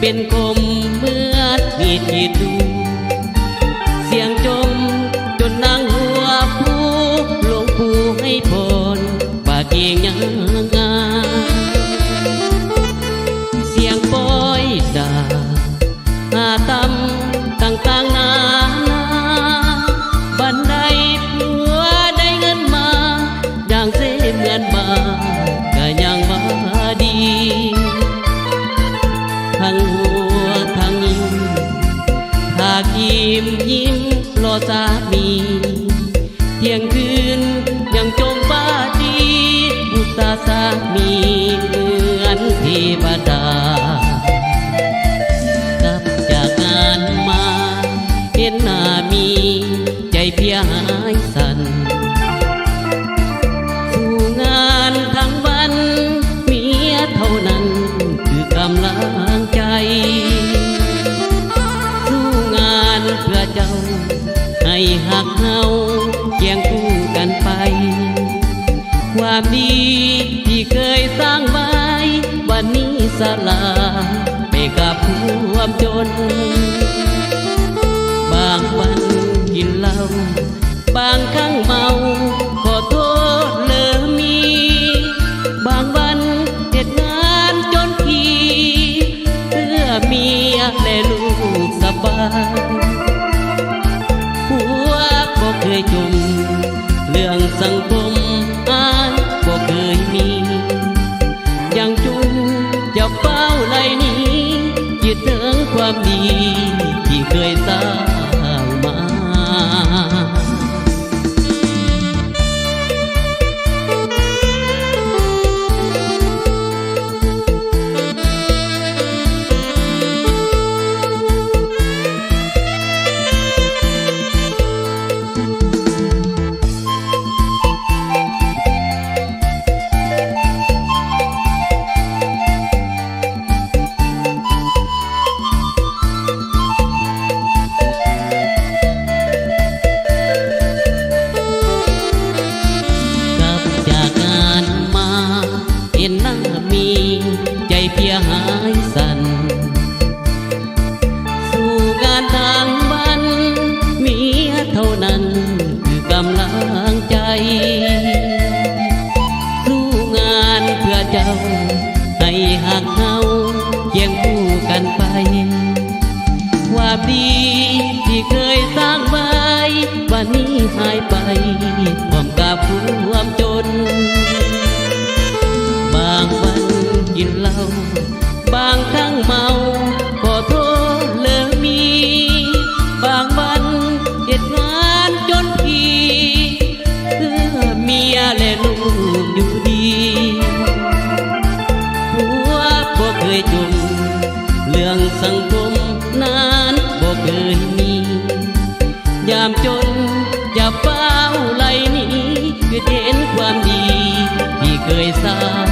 ເປັນຄົມເໝືອນມີດກຣີດດູ ສຽງຈົ່ມຈົນນາງຫົວຟູ ຫຼວງປູ່ໃຫ້ພອນປາກເອງຍາງາມ ສຽງປ້ອຍດາ ຫາຕຳຕ່າງໆນານາ ບັນໄດຜົວໄດ້ເງິນມາ ຢ່າງເຊເໝືອນບ້າກະຍັງວ່າດີ ທັງຫົວທັງຍິ້ມ ຖ້າກິ້ມຍິ້ມລໍສາມີ ທ່ຽງຄືນຍັງຈົ່ມປາຕີ ອຸດຕາສາມີເໝືອນເທວະດາ ກັບຈາກງານມາ ເຫັນໜ້າມີໃຈເພຍຫາຍສັ່ນ ສູ້ງານທັງວັນ ເມຍເທົ່ານັ້ນຄືກຳລັງໃຈ ສູ້ງານເພື່ອເຈົ້າ ໃຫ້ຮັກເຮົາຄຽງຄູ່ກັນໄປ ຄວາມດີທີ່ເຄີຍສ້າງໄວ້ ວັນນີ້ສະຫຼາຍໄປກັບຄວາມຈົນ ບາງວັນກິນເຫຼົ້າ ບາງຄັ້ງເມົາ ຂໍໂທດເລີມີ ບາງວັນເຮັດງານຈົນຂີ້ ເພື່ອເມຍແລະລູກສະບາຍ ຜົວບໍ່ເຄີຍຈົ່ມ ເລື່ອງສັງຄົມອ້າຍບໍ່ເຄີຍມີ ຢ່າງຈຸ່ມຈະຟ້າວໄລ່ໜີ ຄິດເຖິງຄວາມດີທີ່ເຄີຍສ້າງມາ. ກັບຈາກງານມາ ເຫັນໜ້າມີໃຈເພຍຫາຍສັ່ນ ສູ້ງານທັງວັນ ເມຍເທົ່ານັ້ນຄືກຳລັງໃຈ ສູ້ງານເພື່ອເຈົ້າ ໃຫ້ຮັກເຮົາຄຽງຄູ່ກັນໄປ ຄວາມດີທີ່ເຄີຍສ້າງໄວ້ ວັນນີ້ຫາຍໄປພ້ອມກັບຄວາມຈົນ ບາງວັນກິນເຫຼົ້າ ບາງຄັ້ງເມົາ ຂໍໂທດເລີມີ ບາງວັນເຮັດງານຈົນຜີ່ ເພື່ອເມຍແລະລູກຢູ່ດີ ຜົວບໍ່ເຄີຍຈົ່ມ ເລື່ອງສັງຄົມນັ້ນບໍ່ເຄີຍມີ ຍາມຈົນຢ່າຟ້າວໄລ່ໜີ ຄືເຫັນຄວາມດີທີ່ເຄີຍສ້າງ